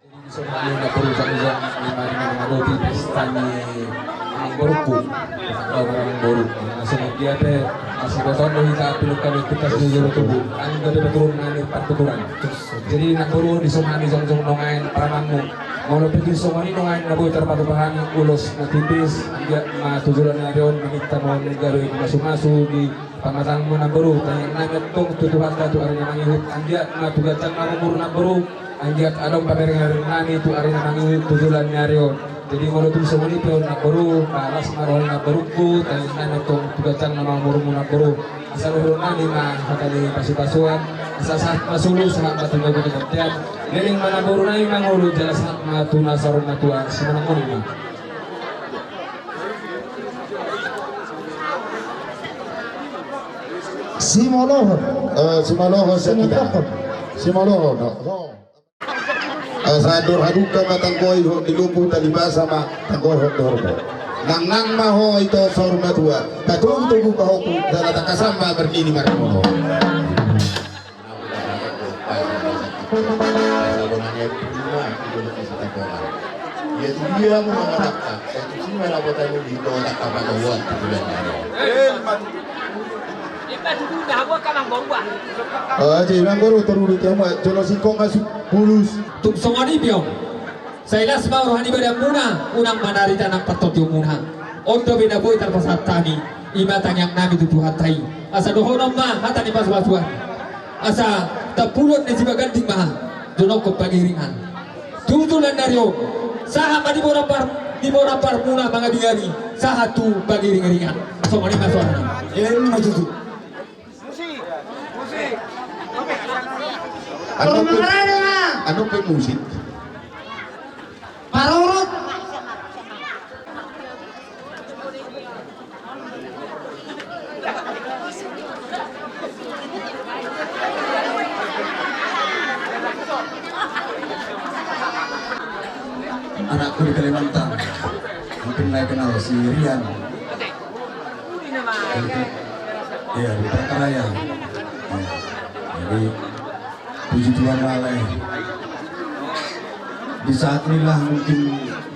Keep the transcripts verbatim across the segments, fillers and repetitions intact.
Jadi songon i ma, namboru, sanggup-sanggup ima di na mangadopi pesta ni amangborungku. Amangboru. Na songon dia pe, masibotohon do hita, piluk hami pintas ni jolo tubu. Anggo dope turun nami partuturan. Jadi namboru, dison hami jongjong nuaeng parananmu. Molo pe dison songon i nuaeng na boi tarpatupa hami ulos na tipis, anggiat ma tu joloan ni ari on, maminta ma on gabe mamasu-masu di pamatangmu namboru, tangiang nami antong tu Tuhanta tu ari na mangihut, anggiat ma tu ganjang na umur namboru, anggiat adong pamereng-mereng nami tu ari na mangihut tu joloan ni ari on. Jadi molo tung songon i pe on namboru, palas ma roha ni namborungku, tangiang nami antong tu ganjang na umurmu namboru. Asa dohonon nami ma hata ni pasu-pasuan, asa sahat ma solu, sahat ma tu na uli ni bontean. Leleng ma namboru nami mangolu, jala sahat ma tu na saur matua, simanang ngolu ma. Simolohon. Eh, simolohon, simolohon. Simolohon. Asa dohot haduka ma tangkohon di lombu, talibasa ma tangkohon di horbo. Nangnang ma ho ito saur matua, tatogu-togu pahompu, jala tangkas ma marnini marnini. Ia tu dia muna manangka, ia tu si muna dapotan di dota kapatauan tu bulan ni ari. Ima tutu na habuat ka manggomba. Ah, jadi manggomba terulu tema jolo singkong masuk bulus. Tung songon i pe on. Sai las ma roha ni badanmuna, unang manarita nang partondion muna. On dope na boi tarpasahat hami, ima tangiang nami tu Tuhanta i. Asa dohonon ma hata ni pasu-pasuan. Asa tampulon ni sibaganding ma jonok pagiringan. Tu joloan ni ari on, sahat ma di bona par, di bona parmuna mangabi-abi, sahat tu pagiring-iringan. Songon i ma suarana. Ima tutu. Anu pe, anu pe musik. Parorot. Anakku di Kalimantan, mungkin na kenal si Rian. Iya, di Palangkaraya. Iya. Jadi, puji Tuhan, Lae. Di saat inilah mungkin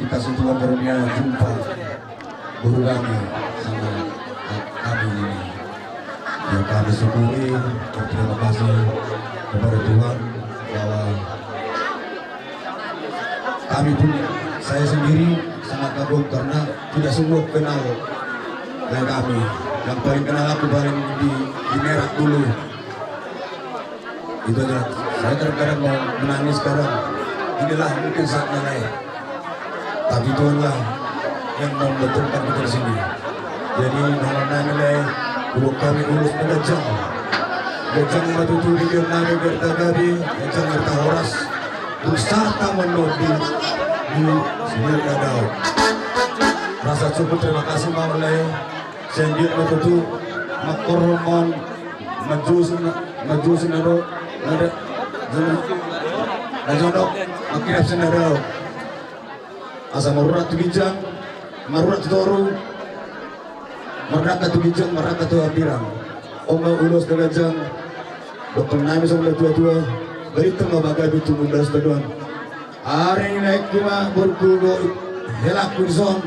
dikasih Tuhan karunia jumpa guru kami sama kami ini. Ya, kami syukuri, berterima kasih kepada Tuhan bahwa kami pun, saya sendiri sangat kagum karena tidak semua kenal dengan kami. Yang paling kenal aku paling di, di Merak dulu. Itu aja. Saya kadang-kadang mau menangis kadang. Inilah mungkin saatnya, Lae. Tapi Tuhanlah yang membentukkan kita di sini. Jadi, dohonon nami, Lae, buat kami ulos na ganjang. Ganjang ma tutu di dia nami berta gabe, ganjang berta horas. Berusaha taman di, di sini ada. Rasa syukur, terima kasih, Lae. Sian dia ma tutu, mangkorhon, manjou si na, manjou si na do, na do, na jonok, mangkirap si na do. Asa marurat tu ginjang, marurat tu toru, mardangka tu ginjang, mardangka tu hambirang. On ma ulos na ganjang, dohonon nami songon na tua-tua, balintang ma pagabe tumundalhon. Ari ni laengku ma, borungku dohot helangku dison.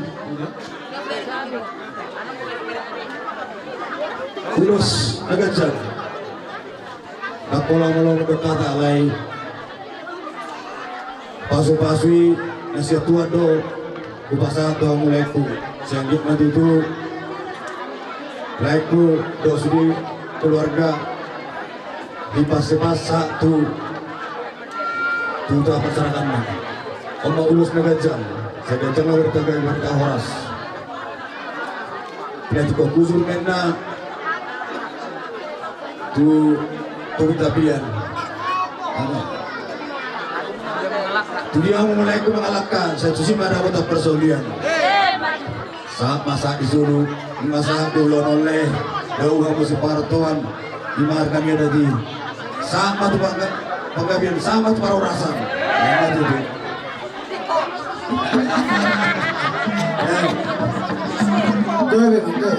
Ulos na ganjang. Ndang pola molo mangkatahon hata, Lae. Pasu-pasu i na sian Tuhan do hupasahat tu hamu, laengku. Sai anggiat ma tutu laengku dohot sude keluarga dipaspas sahat tu, tu, tu parserahan. On ma ulos na ganjang, sai ganjang ma berta gabe, berta horas. Pinantikhon hujur ma inna tu, tu tapian. Anu. Tu dia hamu, laengku, mangalangka, sai tusi ma dapotan parsaulian. Sahat ma sahat di solu, ima sahat di ulaon on, Lae. Dao hamu sipartoan, ima arga ni adat i. Sahat ma tu pangga-, panggabean, sahat ma tu parhorasan. Ima tutu. Eh. Gabe, gabe.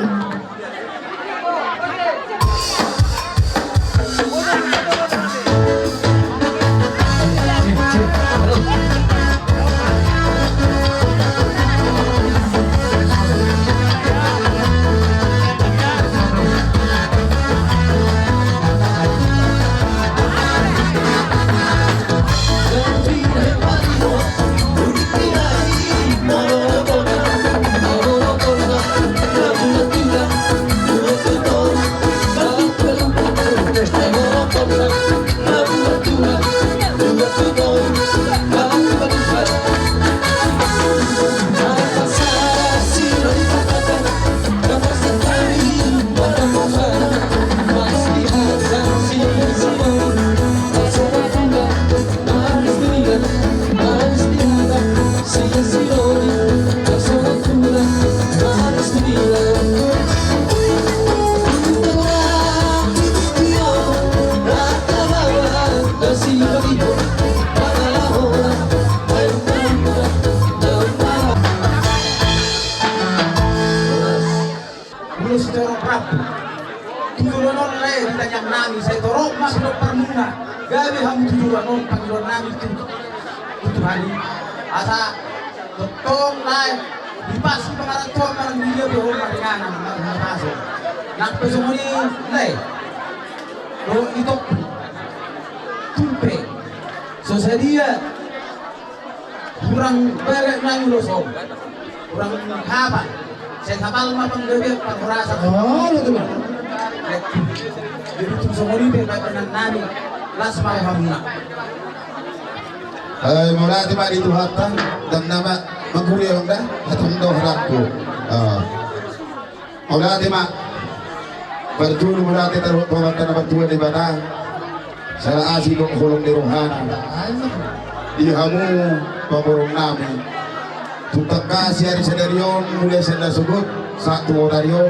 Rambu. Tu joloan on lae di tangiang nami, sai torop ma pinomparmuna. Gabe hamu tu joloan on pangidoan nami tu, tu Tuhan i. Asa tongtong lae dipasu pangarantoan manang di dia pe ho maringanan, marhahaso. Nang pe songon i lae. Dohot itokku. Tung pe so sadia. Hurang bagak nami ulos on. Hurang hapal. Sai hapal ma panggabean parhorasan. Oh, betul. Jadi tung songon i pe bahenon nami. Las ma rohamuna. Eh, mauliate ma di Tuhanta, dan nama mangguri on da, atau ndo harapu. Ah. Mauliate ma. Parjolo mauliate taruhon tu Amanta na martua Debata. Sala asi dohot holong ni rohana. Di hamu pamoruon nami. Tung tangkas ari sadari on mulai sian na sogot sahat tu bonari on.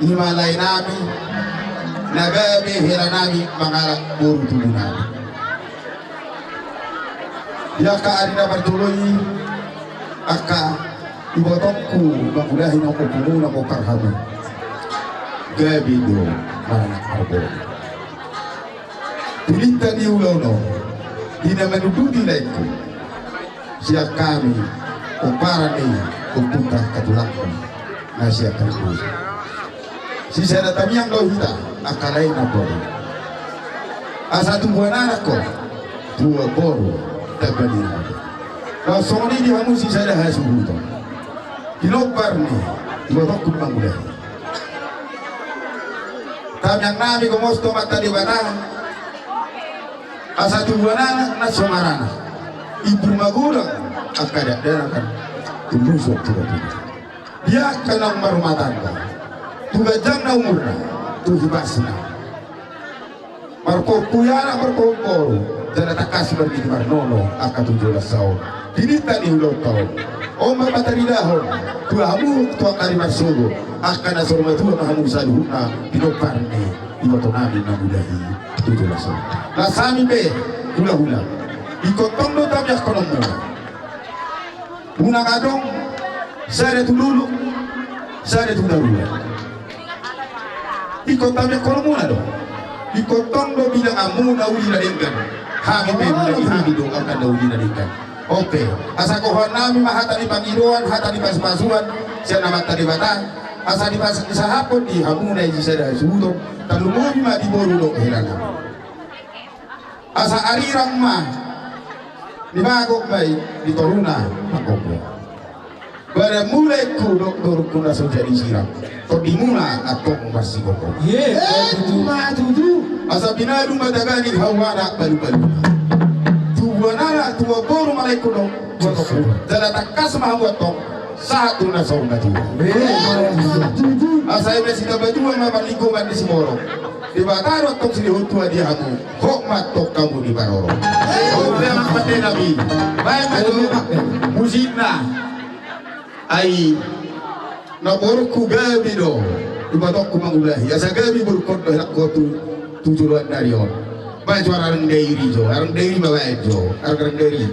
I ma lae nami. Na gabe hela nami mangalap boru tubu nami. Di angka ari na parjolo i, angka ibotongku mangulahi nang ompunguna, pomparanmuna. Gabe do maranak marboru. Di lintang ni ulaon on, di na manunduti laengku, sian hami pomparan ni ompunta, angka tulangku na sian Kalibusu. Sisada tangiang do hita, angka lae na boru. Asa tubuan anak ho, tubuan boru, tamba ni anak. Na songon i di hamu sisada hasuhuton. Pinompar ni ibotongku mangulahi. Tangiang nami gomos tu Amanta Debata. Asa tubuan anak na so maranak. Imbur magodang, angka dakdanak kan. Tubuan so tubuan. Di angka naung marumah tangga, tu ganjangna umurna, tu hipasna. Marpompu anak, marpompu boru, jala tangkas marnini marnono angka tu joloan on. Di lintang ni ulaonta on, on ma pataridahon tu hamu tu angka ari marsogot, angka na saur matua ma hamu saluhutna, pinompar ni iboto nami mangulahi tu joloan on. Las hami pe hulahula, ingkon tong do tangiangkononmuna. Unang adong sada tu dolok, sada tu daruan. Ingkon tangiangkononmuna do. Ingkon tong do bilanganmuna uli na denggan. Hami pe, bilangi hami do angka na uli na denggan. Oke, asa gohoan nami ma hata ni pangidoan, hata ni pasupasuan sian Amanta Debata, asa dipas-, disahaphon di hamu na sisada hasuhuton, tarlumobi ma di boru dohot hela nami. Asa arirang ma, di bagot ma i, di toruna panggogo. Badan mula ingku dohot torungku na so jadi sirang, tondimuna antong marsigogo. Ye, eh, tutu ma tutu. Asa pinadu ma tagani hau anak balubalu. Tubuan anak, tubuan boru ma laengku dohot ibotongku. Jala tangkas ma hamu antong sahat tu na saur matua. Eh, tutu. Asa eme sitabatua ma parlinggoman ni siborok. Debata do antong silehon tua di hamu. Hot ma antong hamu diparorot. Oke, amang pande nami. Baen ma tu musikna. Ai, na borungku gabe do ibotongku mangulahi. Asa gabe borungkon do helangkon tu, tu joloan ni ari on. Baen jo arang dairi jo, arang dairi ma baen jo, arang, arang dairi.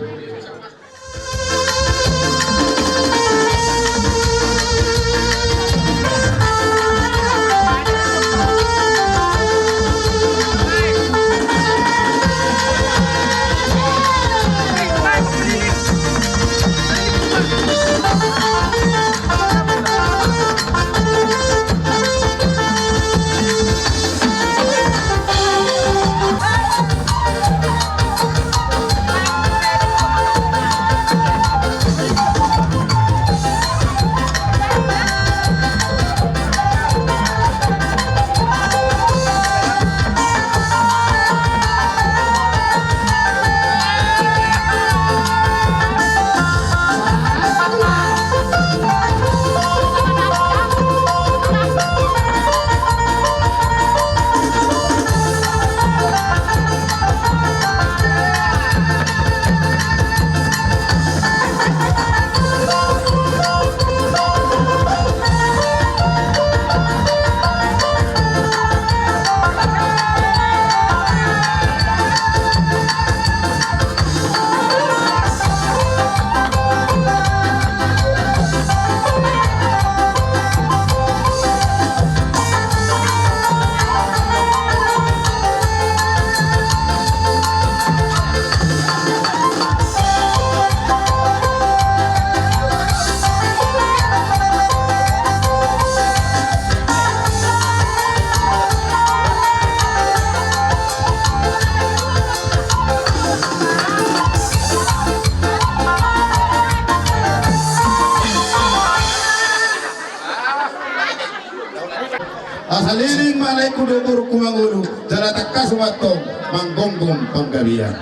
Asa leleng ma laengku dohot boruku mangolu, jala tangkas ma antong manggomgom panggabean.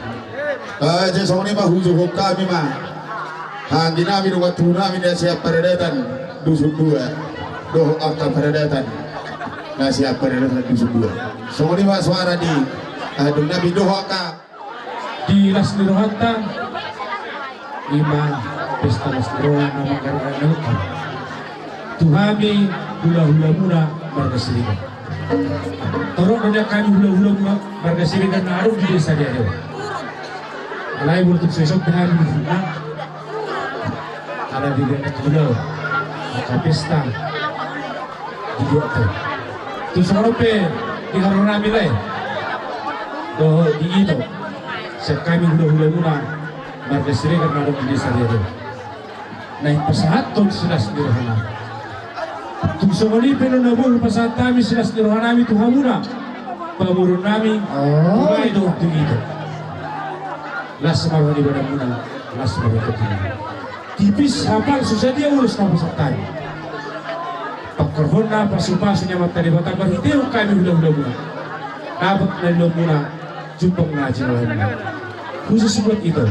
Eh, jadi songon i ma hujohon hami ma. Anggi nami dohot tubu nami na sian Paradaton Dusun Dua. Dohot angka Paradaton na sian Paradaton Dusun Dua. Songon i ma suara di, eh, dung nami dohot angka. Di las ni rohanta, i ma pesta las ni roha na manggarar na ungkap. Tu hami hulahulamuna marga Siregar. Torop do nian hami hulahulamuna marga Siregar na adong di desa Riadewa. Alai molo tung so isop hami di huna, ala di gana hulahulamuna angka pesta. Di dua tu. Tu songon on pe di haroro nami lae dohot di ito. Sian hami hulahulamuna marga Siregar na adong di desa Riadewa. Na ingkon pasahathon silas ni roha nami. Tung songon i pe na boi pasahat hami silas ni roha nami tu hamuna pamoruon nami. Oh. Tu lae dohot tu ito. Las ma roha ni badanmuna, las ma roha ni badanmuna. Tipis hapal so sadia ulos na pasahat hami. Pangkorhonna pasupasu ni Amanta Debata marhitehon hami hulahulamuna. Dapot na nilehonmuna, jumpang na jinalahanmuna. Khusus buat ito.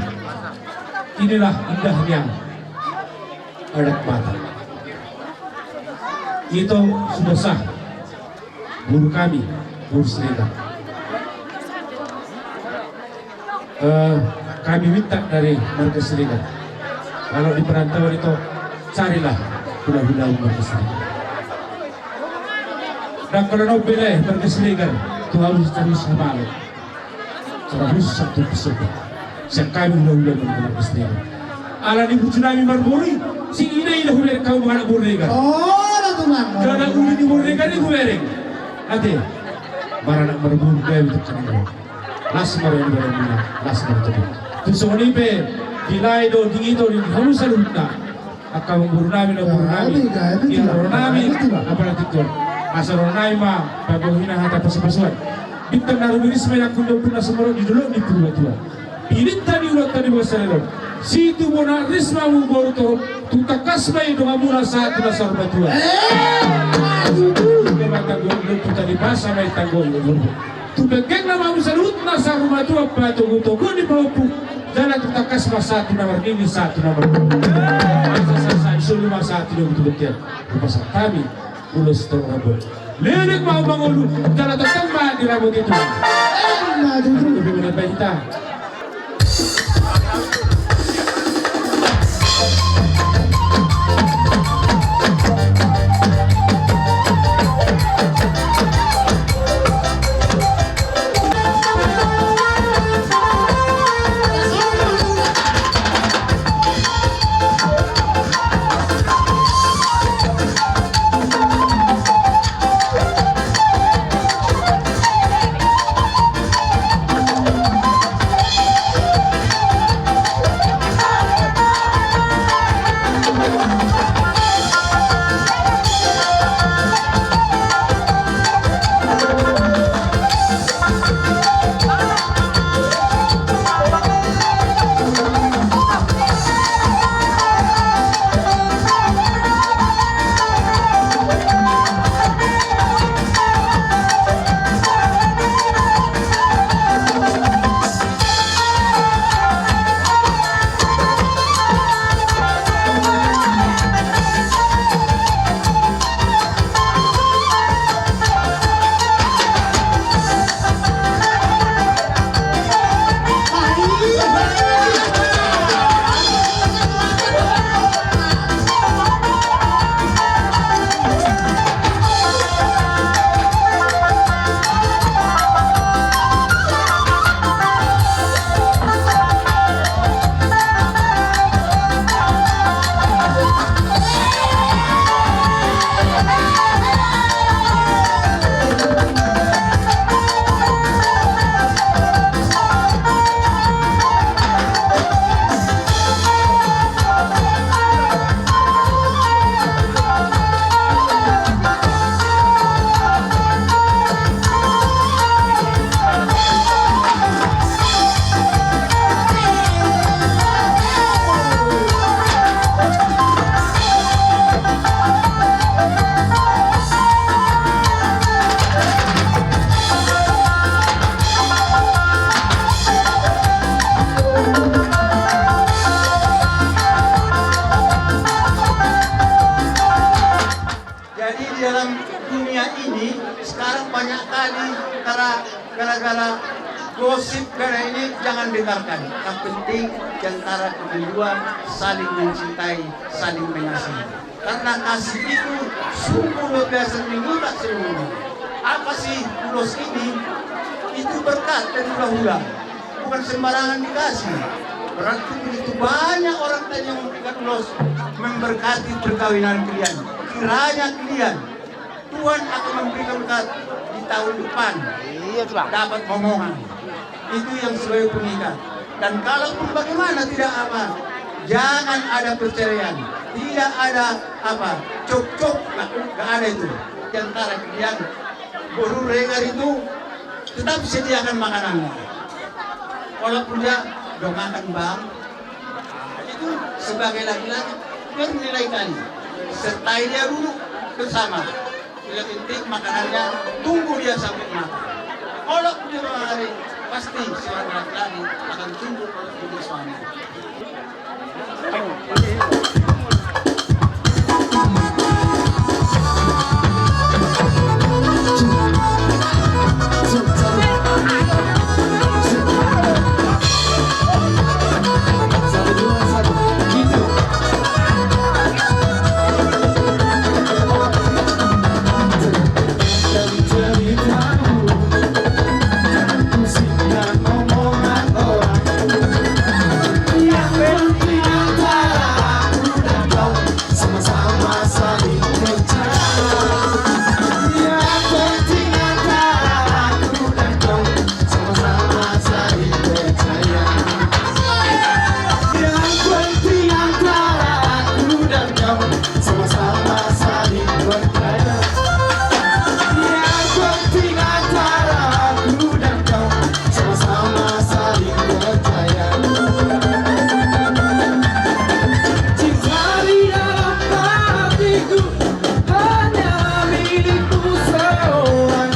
Inilah indahnya adat Batak. Ito sudah sah. Boru hami, boru Siregar. Eh, hami minta dari marga Siregar. Kalau di perantauan ito, carilah hulahulam marga Siregar. Ndang holan on be lae marga Siregar, tu hamu sitahu sama lo. Tarabus satu pesepah. Sian hami hulahulam marga Siregar. Ala ni burju nami marboru i, sing ina ina hubereng hamu anak boru Regar. Oh, na tulang. Jala uli ni boru Regar i hubereng. Ate. Maranak marboru gabe tu hami. Las ma roha ni badanmuna, las ma roha ni badanmuna. Tu songon i pe, di lae dohot di ito di hamu saluhutna. Angka boru nami, na boru nami. Gabe, gabe, di tulang. Roha nami, gabe, tulang. Apala tutu. Asa roha nami ma, pambohina hata pasupasuan. Bintang na rumiris ma inangkun dohot ompung na sumorop di dolok ni Purbatua. Pinta ni urat tadi basa lelon. Situbu na ris ma hamu boru torop, tung tangkas ma i donganmuna sahat tu na saur matua. Eh, tutu. Tung ma tanggo, tung tadi basa ma i tanggo. Tung penggeng nama hamu saluhutna saur matua, patogutogu ni pahompu. Jala tung tangkas ma sahat tu na marnini, sahat tu na marnini. Asa sahat, sahat, solu ma sahat tu na marnini. Rupa sahat hami. Ulos torop rambu. Leleng ma hamu mangolu, jala tongtong ma dirapoti Tuhan. Ima tutu. Lebih menambai hita. Sekarang banyak kali gara-gara gosip, gara ini, jangan dengarkan. Yang penting di antara kalian dua saling mencintai, saling mengasihi. Karena kasih itu sungguh luar biasa, mengutak seluruh. Apa sih ulos ini? Itu berkat dari hula-hula. Bukan sembarangan dikasih. Berarti begitu banyak orang tadi yang memberikan ulos, memberkati perkawinan kalian. Kiranya kalian, Tuhan akan memberikan berkat di tahun depan. Iya, Tuhan. Dapat momongan. Itu yang sebagai pengikat. Dan kalaupun bagaimana tidak apa, jangan ada perceraian, tidak ada apa, cop-cop, nggak, nggak ada itu. Di antara kalian, boru Regar itu tetap sediakan makanannya. Walaupun dia udah makan, Bang, itu sebagai laki-laki bernilai kali. Sertai dia dulu bersama. Bila penting makanannya, tunggu dia sampai makan. Kalau dia makan, pasti seorang laki-laki akan tunggu kalau dia suami. Sama-sama saling percaya. Yang penting antara aku dan kau, sama-sama saling percaya. Cinta di dalam hatiku hanya milikmu seorang.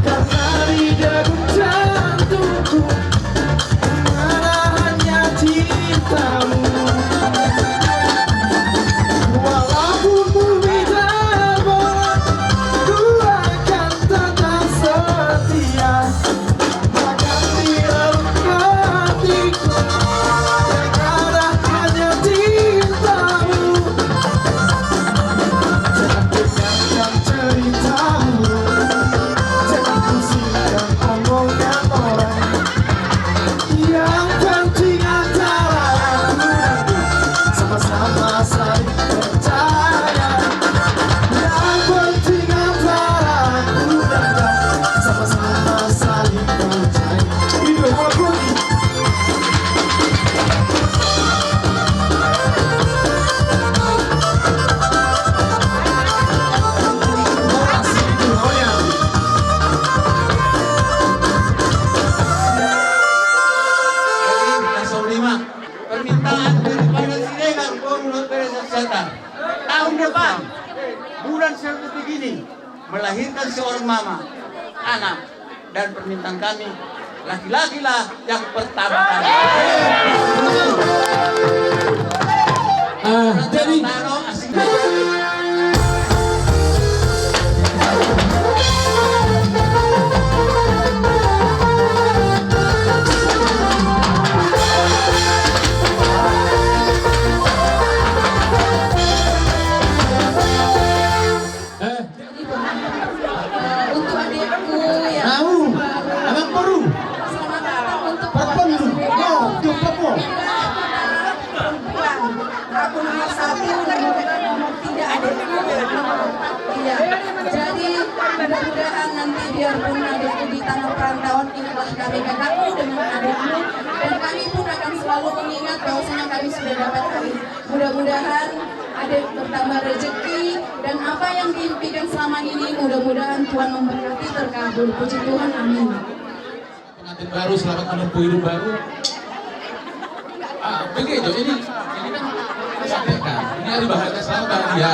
Karena di dalam jantungku mana hanya cintamu. Walaupun bumi terbelah, ku akan tetap setia. Bahkan di dalam hatiku yang ada hanya cintamu. Jangan dengarkan ceritamu, jangan pusingkan omongan orang. Yang penting antara aku dan kau sama-sama saling percaya. Yang penting antara aku dan kau sama-sama saling percaya. Hidup Bola Putih. Permintaan daripada Siregar, gua menurut Bere Sasata. Tahun depan, bulan seperti ini, melahirkan seorang mama, anak, dan permintaan kami, laki-lakilah yang pertama kali. Ah, jadi Eh, untuk adikku yang Au, abang baru. Selamat datang untuk Perpenu. Yo, untuk Papua. Perempuan. Aku nomor satu, nomor tiga adikku. Iya. Jadi mudah-mudahan nanti biarpun adikku di tanah perantauan, inilah kami kakakmu dengan adikmu, dan kami pun akan selalu mengingat bahwasanya kami sudah dapat kawin. Mudah-mudahan adek bertambah rezeki dan apa yang diimpikan selama ini, mudah-mudahan Tuhan memberkati, terkabul. Puji Tuhan, amin. Pengantin baru, selamat menempuh hidup baru. Ah, begitu. Ini, ini kan sampaikan. Ini hari bahagia, selamat bahagia.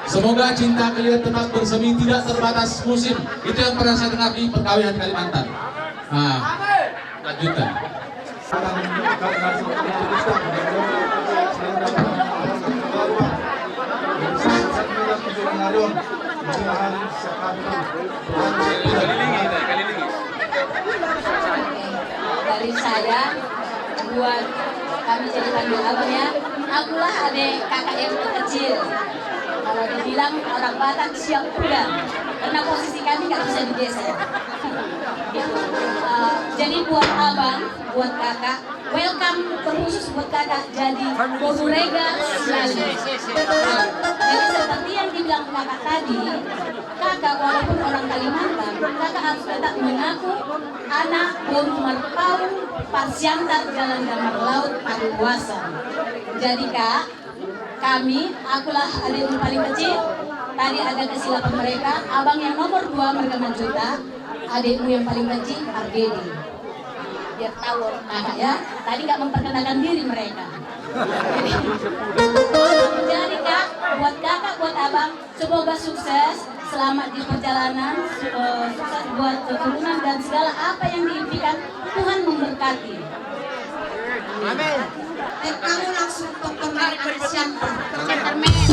Semoga cinta kalian tetap bersemi, tidak terbatas musim. Itu yang pernah saya dengar di perkawinan Kalimantan. Nah, lanjutkan. Dari saya, buat kami jadi panggil abang ya, akulah adik kakak yang terkecil. Kalau dibilang orang Batak siap pulang, karena posisi kami nggak bisa digeser. Gitu. Eh, jadi buat abang, buat kakak, welcome terkhusus buat kakak jadi boru Regar Siahaan. Jadi seperti yang dibilang kakak tadi, kakak walaupun orang Kalimantan, kakak harus tetap mengaku anak boru Marpaung, Parsiantar, Jalan Damar Laut, Paduasan. Jadi kak, kami, akulah adikmu paling kecil. Tadi ada kesilapan mereka. Abang yang nomor dua, mereka menjuta. Adikmu yang paling kecil, Pardede. Biar tahu kakak ya. Tadi nggak memperkenalkan diri mereka. Jadi kak, buat kakak, buat abang, semoga sukses, selamat di perjalanan, eh, sukses buat keturunan dan segala apa yang diimpikan, Tuhan memberkati. Amin. Dan kamu langsung tongtong anak siapa? Siapa, men?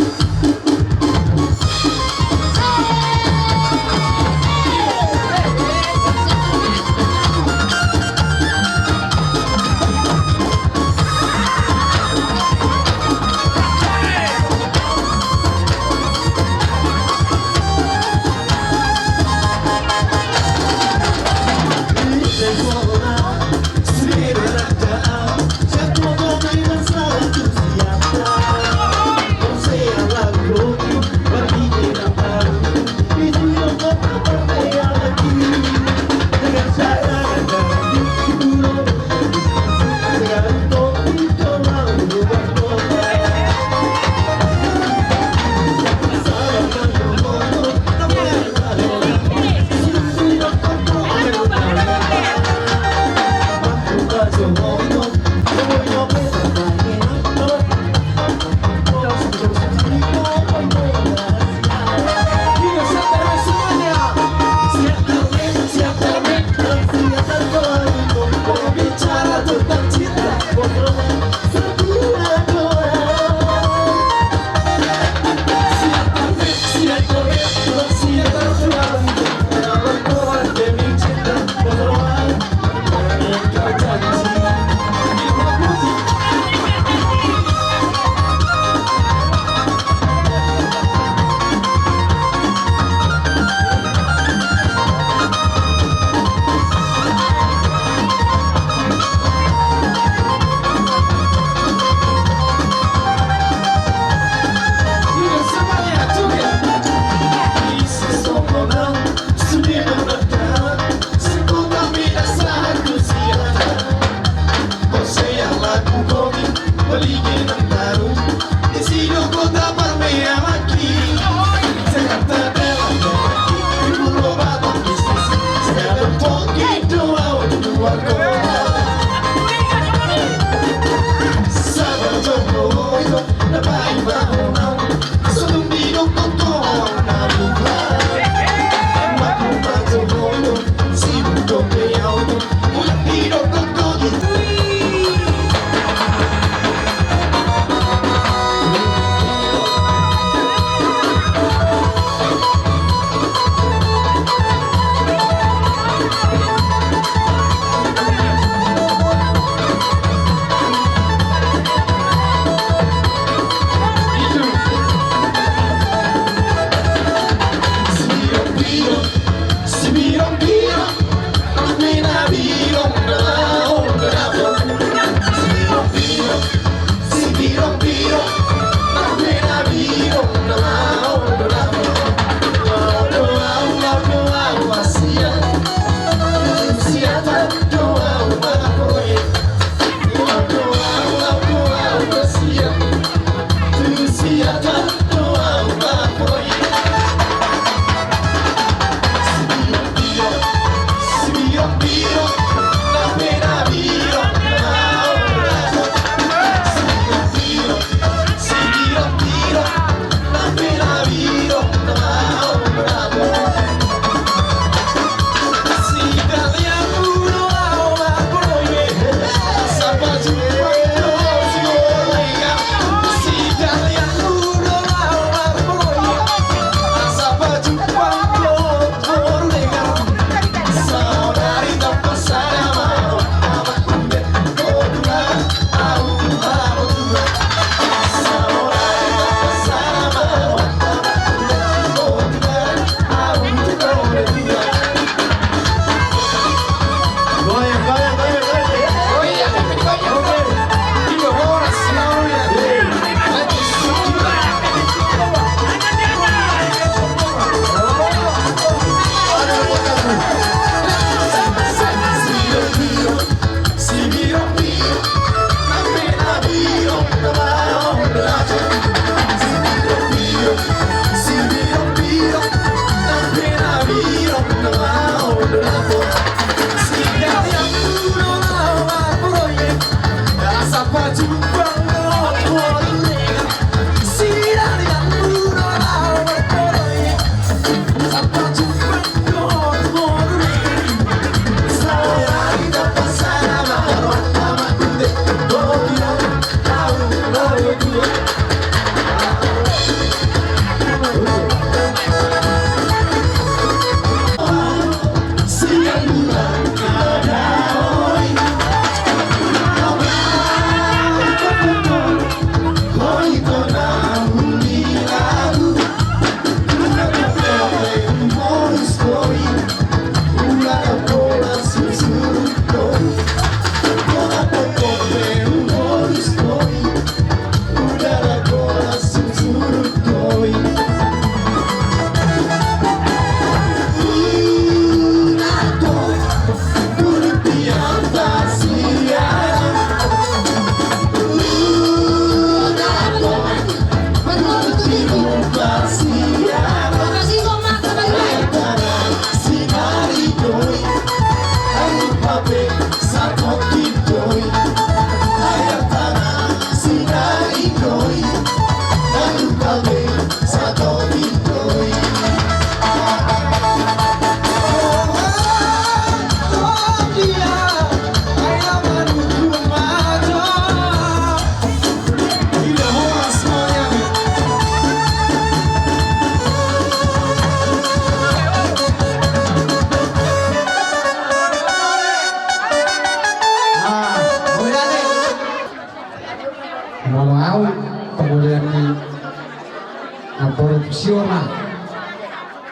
Siona,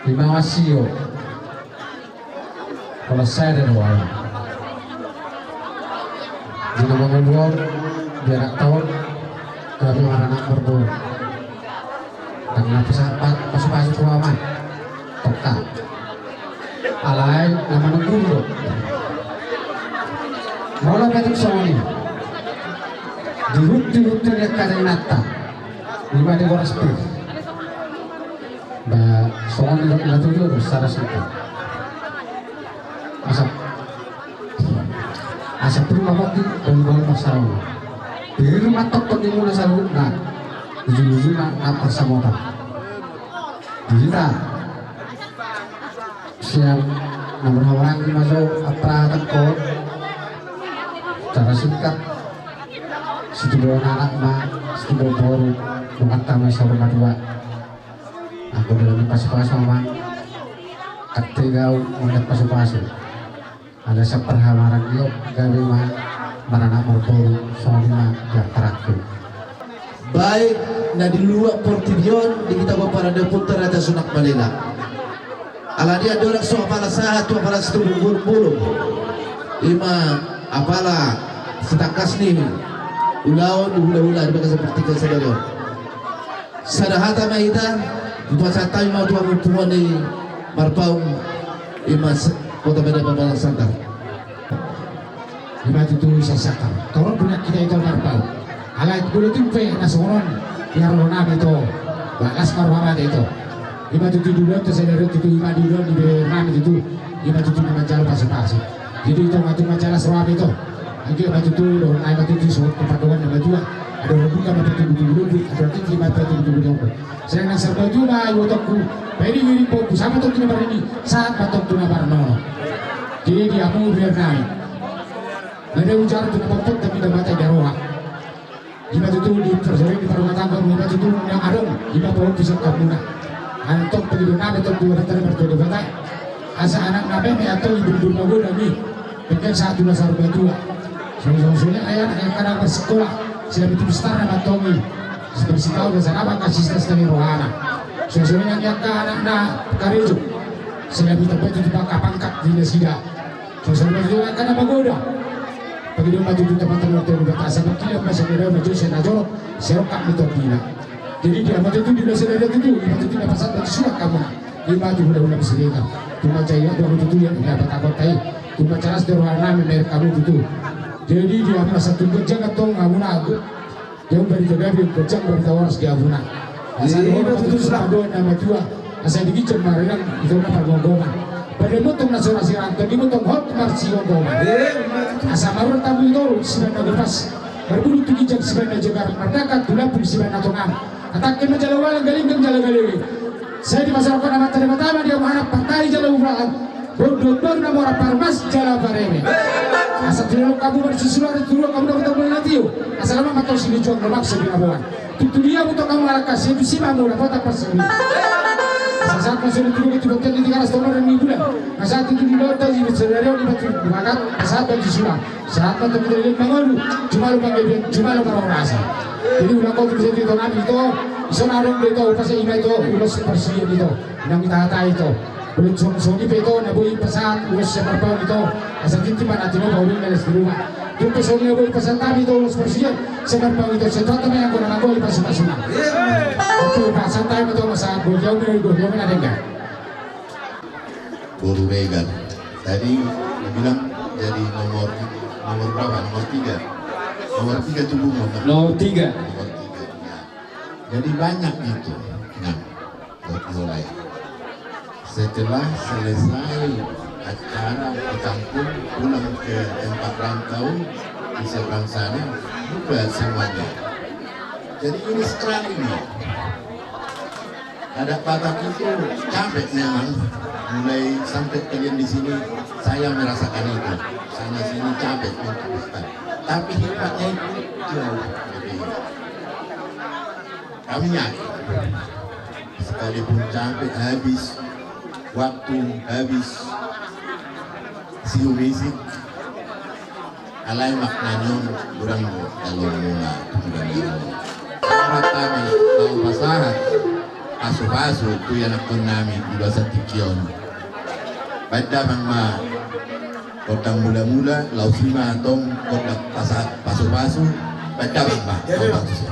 di mama sio. Kalau saya ada dua. Di nama membuat biar tak tahu. Kami orang anak berburu. Karena pesawat pasu-pasu ke mama. Toka. Alai nama nunggu. Molo petik soni. Dihut-dihut dia kata inata. Lima di boras pir. Ba songon na tutu do sara singkat. Asa asa pir ma boti dan gol pasau. Pir ma tokkon di muna saluhutna. Ujung-ujungna na parsamotan. Di hita sian na marhahamaranggi ma jo apra tangkon. Sara singkat. Situdoan anak ma, situdoan boru. Nunga tama saur matua. Anggo dalan ni pasu-pasu amang, ate gau mangkat pasu-pasu. Ala sian parhahamaranggi on gabe ma maranak marboru, songon i ma diangkaranku. Baik na di luat portibi on di hita boan paradapunta Raja Sunak Balela. Ala dia dorang so apala sahat tu apala situbung bulung-bulung. Ima apala sitangkas ni ulaon di hula-hula di bagasan portibi sadari on. Sada hata ma hita, hupasahat hami ma tu hamu punguan ni Marpaung, ima Kota Medan Pambalang Sanggar. Ima tutu sasakar. Torop do nang hita ito Marpaung. Alai molo tung pe na songon on, ia rohanami ito. Bagas ma rohanami ito. Ima tutu di ulaon tu sadari on tutu ima di ulaon di bere nami tutu. Ima tutu na manjalo pasu-pasu. Jadi ito ma tutu manjalo rohami ito. Anggiat ma tutu dohonon nami ma tutu songon pandongan na matua. Andorang buka ma patubu-tubu lobi, andorang tingki ma patubu-tubu di ombak. Sedang na sarbatu ma ibotoku. Pairing-iring pongku sama tong tu na marnini, sahat ma tong tu na marnono. Jadi di hamu biar nai. Nada ujar tu na pompot tapi da mata da roha. Ima tutu di parjolo ni parrumah tangga, ima tutu na adong, ima pohon pisang kamuna. Antong pangidoan nami tong dua hata martua Debata. Asa anak nami antong ibu-ibu magodang i. Penting sahat tu na saur matua. Songon-songon i anak angka na marsikola, selama itu besar nama antong i. Seperti kau dan sana maka sisa setengah rohana. Songon-songon i angka anak na karejo. Selama itu tempat itu pangkat-pangkat di nasida. Songon-songon i angka na magodang. Pangidoan ma tutu tamata na martua Debata asa mangkilang ma sangkira ma jo sian na jorok, sian rongkap ni tondina. Jadi dia ma tutu di na sadari tutu, ima tutu na pasahat batu surat kamuna. Ima tu hula-hula masilinga. Tu mancai ia doang tutu ia, ia patakon tai. Tu mancaras do roha nami merek hamu tutu. Jadi dia ma satu gejang antong hamuna agu. Dia barita gabe, gejang barita horas di hamuna. Asa dohot ma tutu surat dohot na matua. Asa di ginjang marirang, ito na pargomgoman. Pada motong na so ra sirang, tadi motong hot marsigomgoman. Asa maruan tabu ito, siban na gopas. Marbulu tu ginjang siban na jegar, mardakan tu lampung siban na tongang. Hatangke ma jala ualang, galinggang jala galele. Sai di pasar kona mata di mata ma dia anak partai jala ualang. Boru-boru na mora parmas jala pareme. Asa tu lelong hamu marsusulan, tu lelong hamu dapat bola na tio. Asa lama matau sini juang lemak sebi na boan. Tutu dia buto hamu alak kasi, tu si hamu dapat apa sebi. Asa sahat masuk di tubuh, tubuh kan di tiga ratus tono dan di bulan. Asa tutu di lautan di sadari on di batu bukakan, asa batu sulam. Sahat ma tong hita leleng mangolu, jumalo panggabean, jumalo parhorasan. Jadi ulang kau tu bisa tu ito nami ito, ison adong do ito, upas ima ito, ulos parsuhian ito, nang ita hata ito. Ulos songon-songon i pe ito, na boi pasahat, ulos sian Marpaung ito, asa tintin ma na tinopa ulun meles di rumah. Tung pe songon i na boi pasahat nami ito, ulos parsuhian, sian Marpaung ito, sian Tuhan tama yang kona mangoli pasu-pasuna. Ito pasahat nami ito, masa gol jauh, gol jauh, na denggan. Boru Regar. Tadi dibilang jadi nomor, nomor berapa? Nomor tiga. Nomor tiga tubuh nomor. Nomor tiga. Nomor tiga. Ya. Jadi banyak gitu. Nah, buat mulai. Setelah selesai acara di kampung, pulang ke tempat rantau di seberang sana, buka semuanya. Jadi ini sekarang ini. Adat Batak itu capek memang, mulai sampai kalian di sini, saya merasakan itu. Sana sini capek memang. Tapi hikmatnya itu jauh lebih. Kami yakin, sekalipun capek, habis waktu, habis siu misik, alai maknanya on, hurang do dalan muna tu hurang dalan. Syarat kami, mau pasahat. Pasupasu tu ianakkonnami di bagasan tingki on. Baen damang ma gondang mulamula, laos i ma antong gondang pasa-, pasupasu. Baen damang ma. Ia, ia. Pasupasu.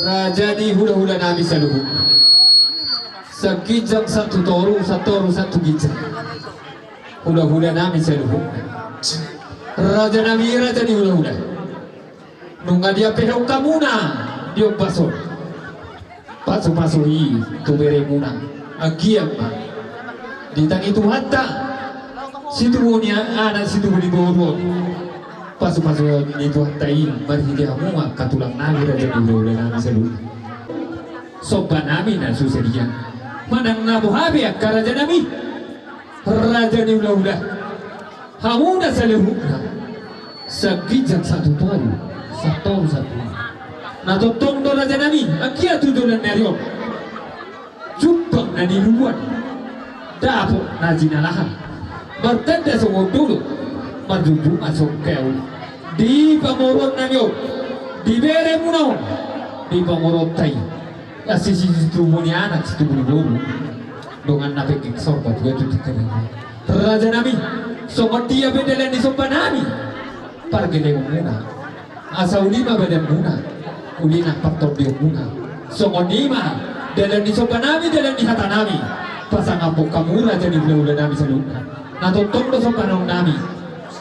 Raja ni hula-hula nami saluhut. Saginjang sahat tu toru, sahat toru sahat tu ginjang. Hula-hula nami saluhut. Raja nami, raja ni hula-hula. Nunga diampehon hamuna di ombas on pasu-pasu i tu beremuna. Anggiat ma ditangi Tuhanta situbu ni anak, situbu ni boru on. Pasupasuon ni Tuhanta i marhite hamu angka tulang nami, raja ni hulahula nami saluhutna. Somba nami na so sadia, manang na boha pe angka raja nami, raja ni hulahula, hamu na saluhutna, saginjang satoru, satoru satoru. Na tongtong do raja nami, anggiat tu joloan ni ari on, jumpang na niluluan, dapot na jinalahan, martanda songon dolok, marjujungan songon kaula. Di pamoruon nami on, di beremuna on, di pamoruonta i, ia sisitubu ni anak, situbu ni boru, dongan na penggeng sorba tu ahu tu tingki on. Raja nami, songon dia pe dalan ni somba nami, pargellengonmuna, asa uli ma badanmuna, uli nang partondionmuna. Songon i ma dalan ni somba nami, dalan ni hata nami, pasangaphon hamu raja ni hulahula nami saluhutna. Na tongtong do somba nami,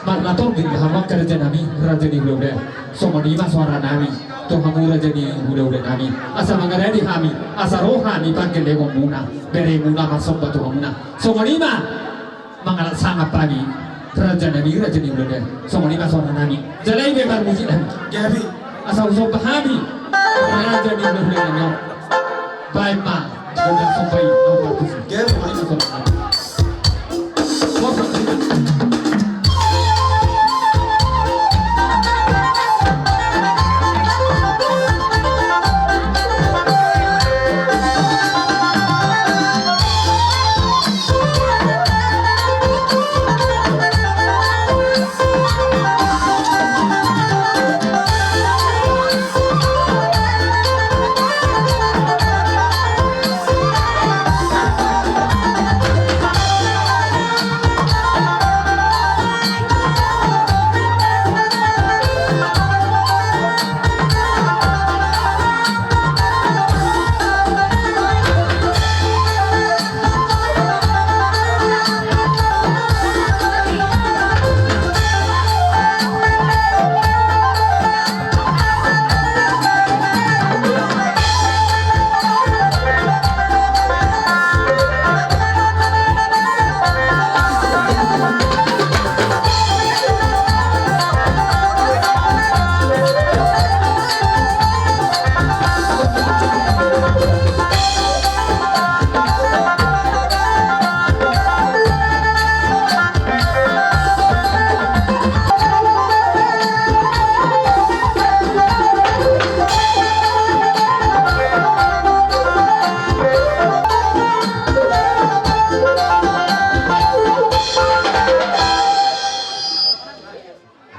marnatorngin ma hamu angka raja nami, raja ni hulahula. Songon i ma soara nami tu hamu raja ni hulahula nami, asa mangarade hami, asa ro hami pargellengonmuna, beremuna marsomba tu hamuna. Songon i ma mangalap sangap hami, raja nami, raja ni hulahula. Songon i ma soara nami. Jala i be parmusik nami. Gabe. Asa husomba hami, raja ni hulahula nami. Baen ma gondang somba i, na parmusik. Gabe. Songon i ma soara nami.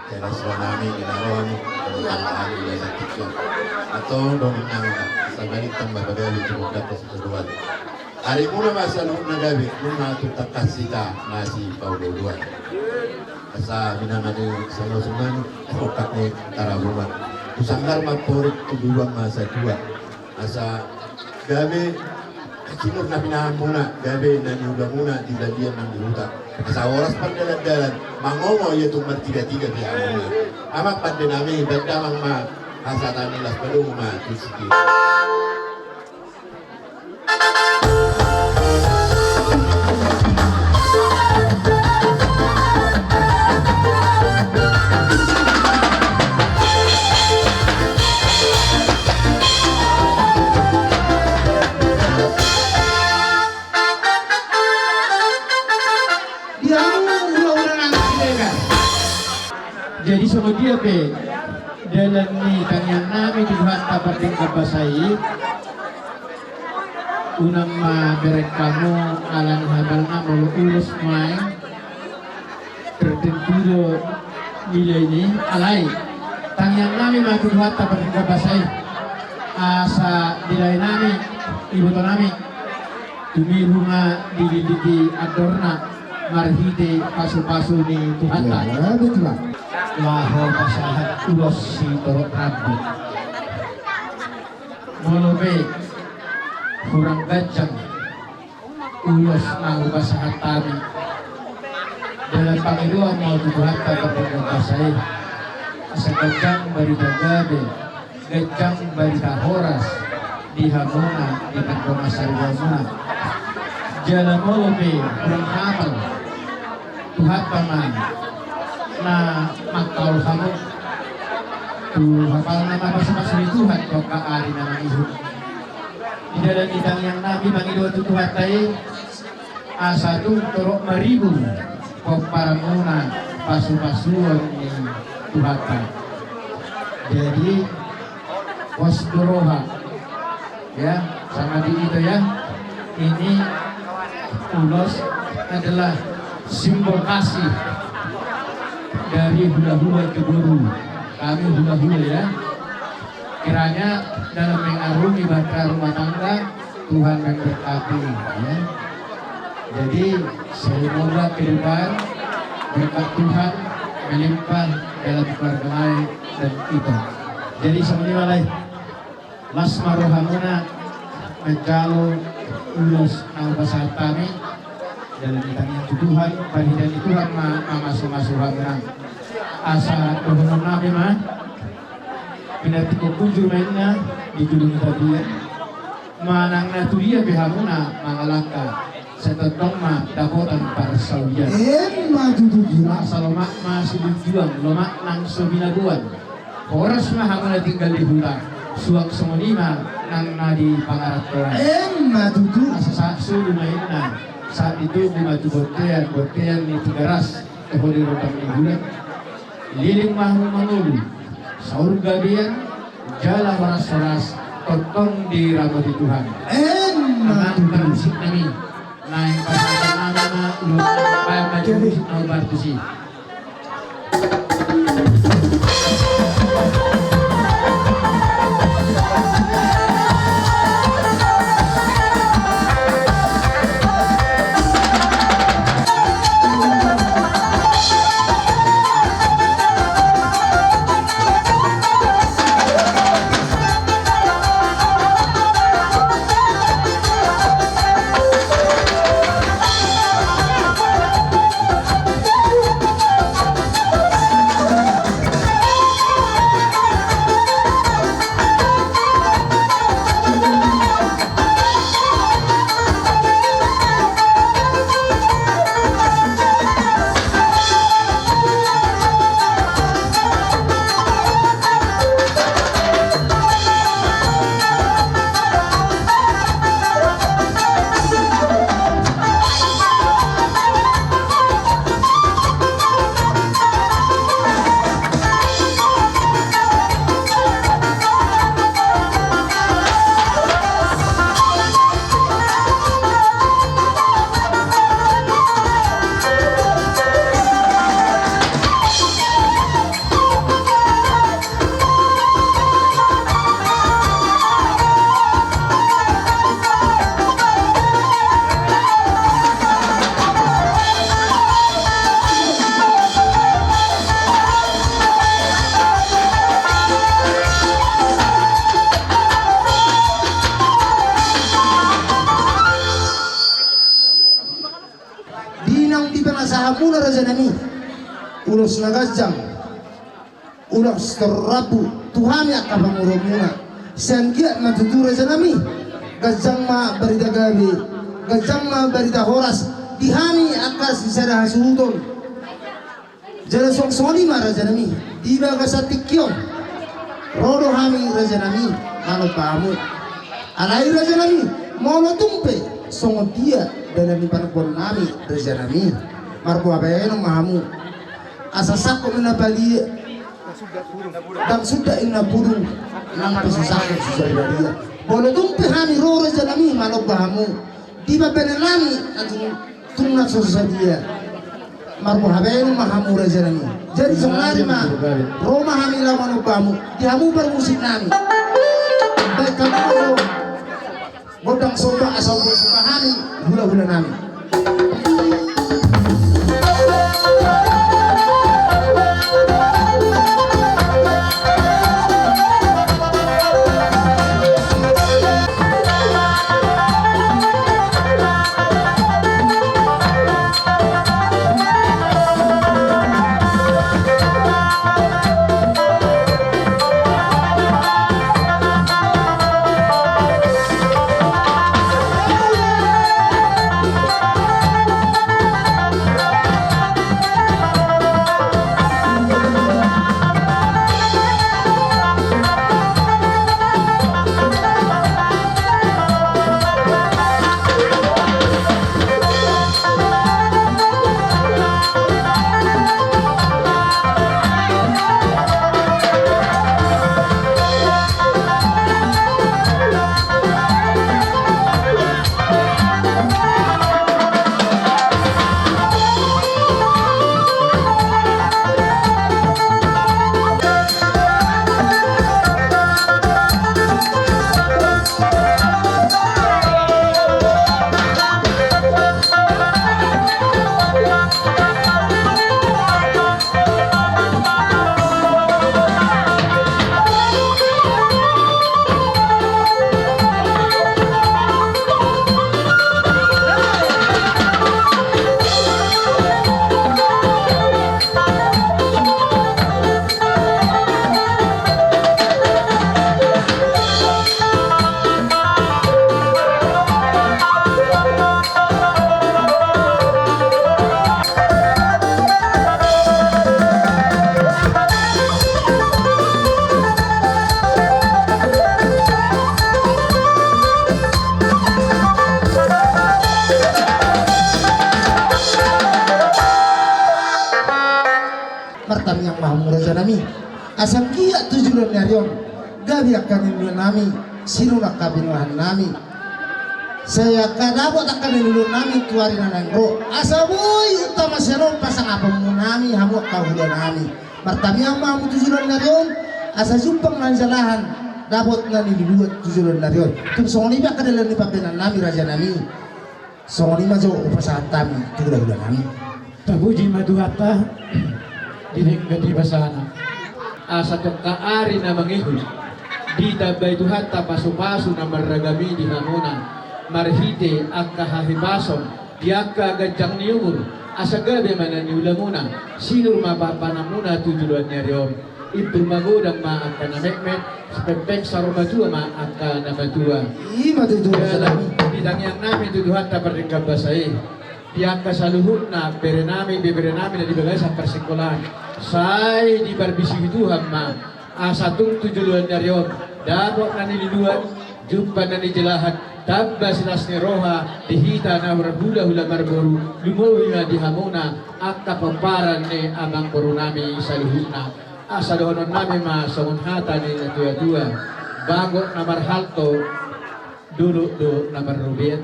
Teras wanami di naroan, tentang anu di sakit. Atau dong nang sabari tambah bagari cukup dapat sesuatu. Arimuna ma saluhutna gabe, nunga tu tangkas hita masipaolooloan. Asa minangani sanggar sumani, rokak ni tarabungan. Tu sanggar ma porik, tu lubang ma satua. Asa gabe sinur na pinahanmuna, gabe na niulamuna di balian nang di huta. Asa horas pardalandalan, mangomo ia tung martigatiga di hamuna. Amang pande nami, baen damang ma hasahatan ni las, padomu ma tu si. Jadi songon dia pe dalan ni tangiang nami di Tuhanta pardenggan basa i. Unang ma bereng hamu ala ni habalna molo ulos nuaeng. Tertentu do nilai ni alai tangiang nami ma tu Tuhanta pardenggan basa i. Asa dilae nami, iboto nami, tumihu ma dililiti andorna marhite pasupasu ni Tuhanta. Iya, betul lah. Laho pasahat ulos sitorop rambu. Molo pe hurang ganjang ulos na hupasahat hami, dalan pangidoan ma tu Tuhanta pardenggan basa i. Asa ganjang barita gabe, ganjang barita horas di hamuna, di tangga masarigamuna. Jala molo pe hurang hapal, Tuhanta ma Mangkaol hamu tu hapalna ma pasupasu ni Tuhan tu angka ari na mangihut. Di dalan ni tangiang nami mangido tu Tuhanta i, asa tung torop maribu pomparanmuna pasupasuon ni Tuhanta. Jadi pos do roha. Ya, sama di itu ya. Ini ulos adalah simbol kasih dari hulahula ke boru. Kami hulahula ya. Kiranya dalam mengarungi bahtera rumah tangga, Tuhan memberkati ya. Jadi semoga ke depan berkat Tuhan melimpah dalam keluarga Lae dan Ito. Jadi songon i ma Lae. Las ma rohamuna manjalo ulos na hupasahat hami. Dalan ni tangiang tu Tuhan, parhitean ni Tuhan ma mamasumasu hamuna. Asa dohonon nami ma, pinantikhon bujur ma inna di julu ni tapian. Manang na tudia pe hamuna mangalangka, sai tongtong ma dapotan parsaulian. Emma tutu. Asa lomak ma so binjuang, lomak nang so binaboan. Horas ma hamuna tinggal di huta, suang songon i ma nang na di pangarantoan. Emma tutu. Asa sahat solu ma inna, sahat di togu ma tu bontean, bontean ni Tigaras, toho di rondang ni bulan. Leleng ma hamu mangolu saur gabean, jala horas-horas tongtong diramoti Tuhan. Emma tutu. Amang parmusik nami, naeng pasahaton nami ma ulos, baen ma jolo musik na hombar tusi. Di naung dipanasahamuna raja nami ulos na ganjang, ulos na rambu tu hami angka pamoruonmuna. Sai anggiat ma tutu raja nami, ganjang ma barita gabe, ganjang ma barita horas di hami angka sisada hasuhuton. Jala suang songon i ma raja nami, di bagasan tingki on ro do hami raja nami manomba hamu. Alai raja nami, molo tung pe songon dia dalan ni panombaon nami raja nami, marboa baenon ma hamu. Asa sangkot ma inna balia, ndang suda inna pudung, nang pe so sangkot so balia. Molo tung pe hami ro raja nami manomba hamu, di pambaenan nami na tung, tung na so sadia, marboa baenon ma hamu raja nami. Jadi sonari ma ro ma hami laho manomba hamu, di hamu parmusik nami. Baen hamu ma gondang somba asa umbal somba hami hulahula nami. Asa anggiat tu joloan ni ari on gabe angka niluluan nami, sinur angka binoan nami. Sai angka dapot angka niluluan nami tu ari na naeng ro. Asa boi unta masianon pasangaponmu nami hamu angka hula nami. Martangiang ma hamu tu joloan ni ari on, asa jumpang na nijalahan, dapot na niluluan tu joloan ni ari on. Tung songon i ma angka dalan ni pambahenan nami raja nami. Songon i ma jo hupasahat hami tu hula-hula nami. Tapuji ma Tuhanta, di denggan ni basana. Asa tongka ari na mangihut, ditambai Tuhanta pasu-pasu na marragam i di hamuna, marhite angka hahipason, di angka ganjang ni umur, asa gabe ma na niulamuna, sinur ma pahanpahanmuna tu joloan ni ari on. Imbur magodang ma angka na metmet, sipepeng saur matua ma angka na matua. I ma tutu. Jala di tangiang nami tu Tuhanta pardenggan basa i, di angka saluhutna bere nami, ibebere nami na di bagasan parsingkolaan, sai diparbisihi Tuhan ma, asa tung tu joloan ni ari on dapot na niluluan, jumpang na nijalahan, tamba silas ni roha di hita na marhula-hula marboru, lumobi ma di hamuna angka pomparan ni amangboru nami saluhutna. Asa dohonon nami ma songon hata ni natua-tua: Bagot na marhalto, dolok do na marrobean.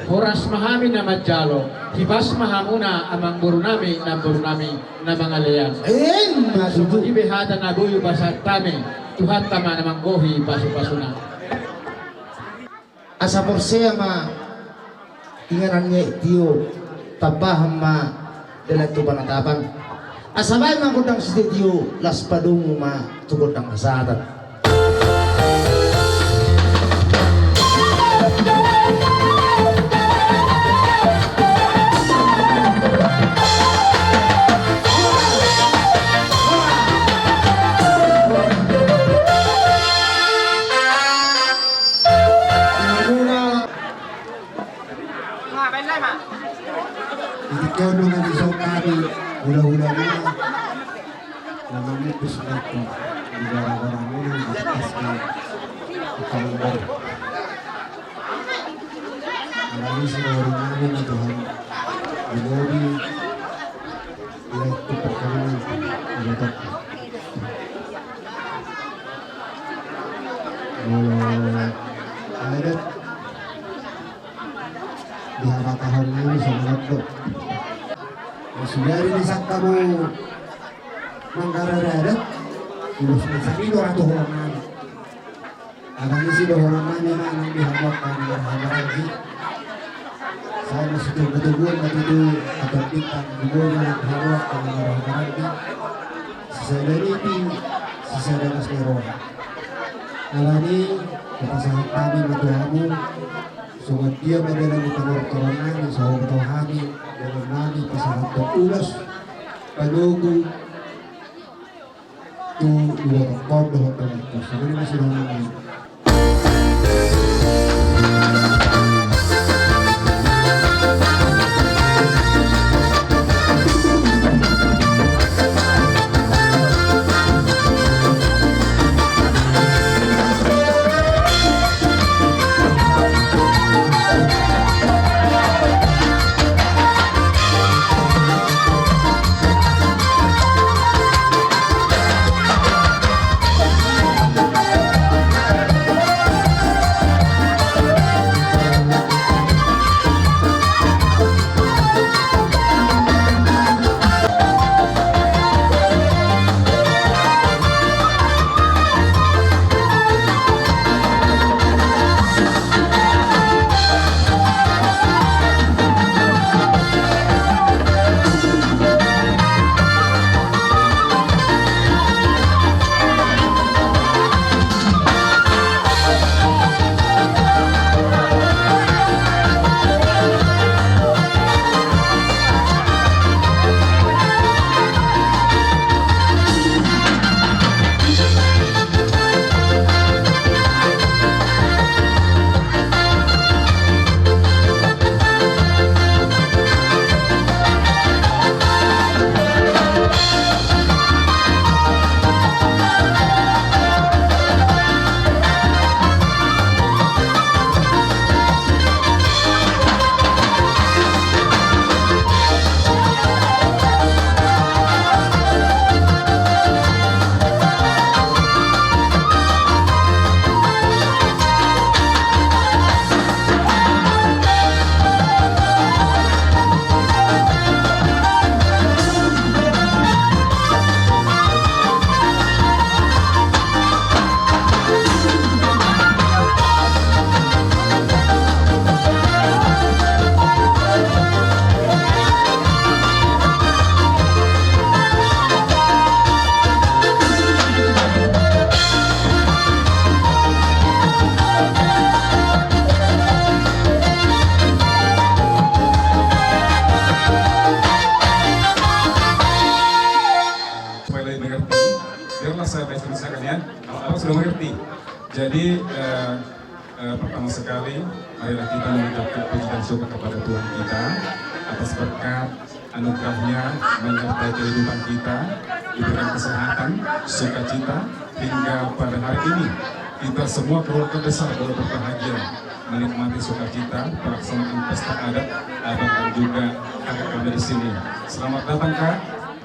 Horas ma hami na manjalo, hipas ma hamuna amangboru nami, namboru nami na mangalean. Emma tutu. Songon i be hata na boi hupasahat hami, Tuhanta ma na manggohi pasu-pasuna. Asa porsea ma inganan ni aek tio, tambahon ma dalan tu panatapan. Asa baen ma gondang sitio-tio, laos padomu ma tu gondang hasahatan. Di tingki on do na dison hami hula-hula muna na mamungkus batu di gara-gara muna di atas ni kalambar. Alani sidohonon nami ma tu hamu, di lobi. Ia tu perkenalan, ia tu. Molo adat di habatahon nami songon on do. Sugari ni sangkamu manggarar adat, ulos na sari do ra tu holan nami. Alani sidohonon nami ma nang di hamu angka na marhahamaranggi. Sai masitubu-tubuan ma tutu atau bintang di bumi nang di hamu angka na marhahamaranggi. Sisada ripi, sisada las ni roha. Alani hupasahat hami ma tu hamu, songon dia ma dalan ni panortoron nami, songon tu hami, dalan nami pasahathon ulos panogu. Tu iba tongkon dohot pemikir. Songon i ma sidohonon nami. Sekali, marilah kita mengucapkan puji dan syukur kepada Tuhan kita atas berkat anugerahnya menyertai kehidupan kita, diberikan kesehatan, sukacita, hingga pada hari ini kita semua keluarga besar boleh berbahagia menikmati sukacita pelaksanaan pesta adat abang dan juga kakak kami di sini. Selamat datang, Kak,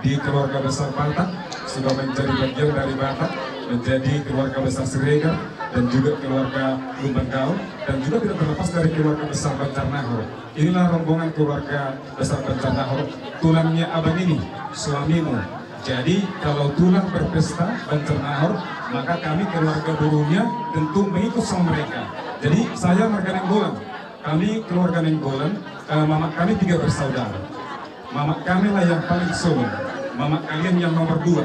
di keluarga besar Batak, sudah menjadi bagian dari Batak, menjadi keluarga besar Siregar dan juga keluarga Lumbanggau, dan juga tidak terlepas dari keluarga besar Banjarnahor. Inilah rombongan keluarga besar Banjarnahor, tulangnya abang ini, suamimu. Jadi, kalau tulang berpesta Banjarnahor, maka kami keluarga Borunia tentu mengikut sama mereka. Jadi, saya marga Nainggolan. Kami keluarga Nainggolan, eh, mamak kami tiga bersaudara. Mamak kami lah yang paling sulung. Mamak kalian yang nomor dua.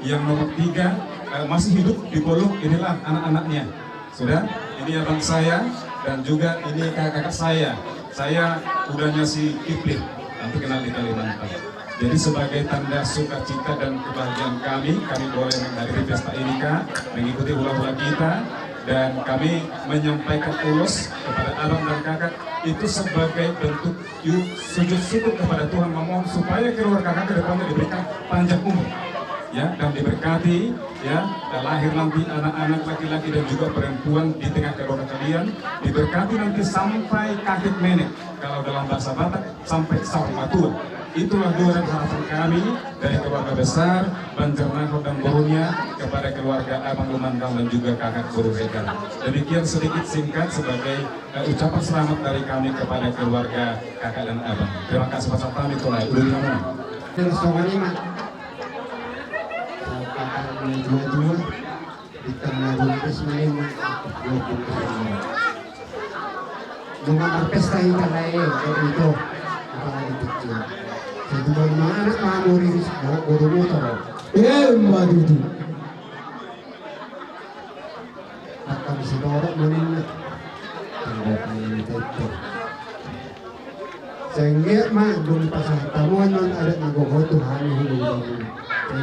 Yang nomor tiga, eh, masih hidup di Polok, inilah anak-anaknya. Sudah, ini abang saya dan juga ini kakak-kakak saya. Saya udahnya si Kipling, nanti kenal di Kalimantan. Jadi sebagai tanda sukacita dan kebahagiaan kami, kami boleh menghadiri pesta ini, Kak, mengikuti hula-hula kita, dan kami menyampaikan ulos kepada abang dan kakak itu sebagai bentuk Yuk, sujud syukur kepada Tuhan, memohon supaya keluarga kakak ke depannya diberikan panjang umur, ya, dan diberkati, ya, dan lahir nanti anak-anak laki-laki dan juga perempuan di tengah keluarga kalian, diberkati nanti sampai kakek nenek, kalau dalam bahasa Batak, sampai saur matua. Itulah doa dan harapan kami dari keluarga besar Banjarnahor dan Borunia kepada keluarga Abang Lumbanggau dan juga kakak Boru Regar. Demikian sedikit singkat sebagai Eh, ucapan selamat dari kami kepada keluarga kakak dan abang. Terima kasih, pasahat kami, tolai ulu di mana. Terus sama lima. Kakak dua-dua di tengah dua belas main. Dengan pesta ikan lain itu, apalagi kecil. Satu baru mana kamu rilis bawa bodoh motor. Eh, mbak Didi. Maka bisa dorok maninna. Tanda tangan itu. Sengge ma dong pasahat tamuan non adat na gogo tu hami hulu hulu.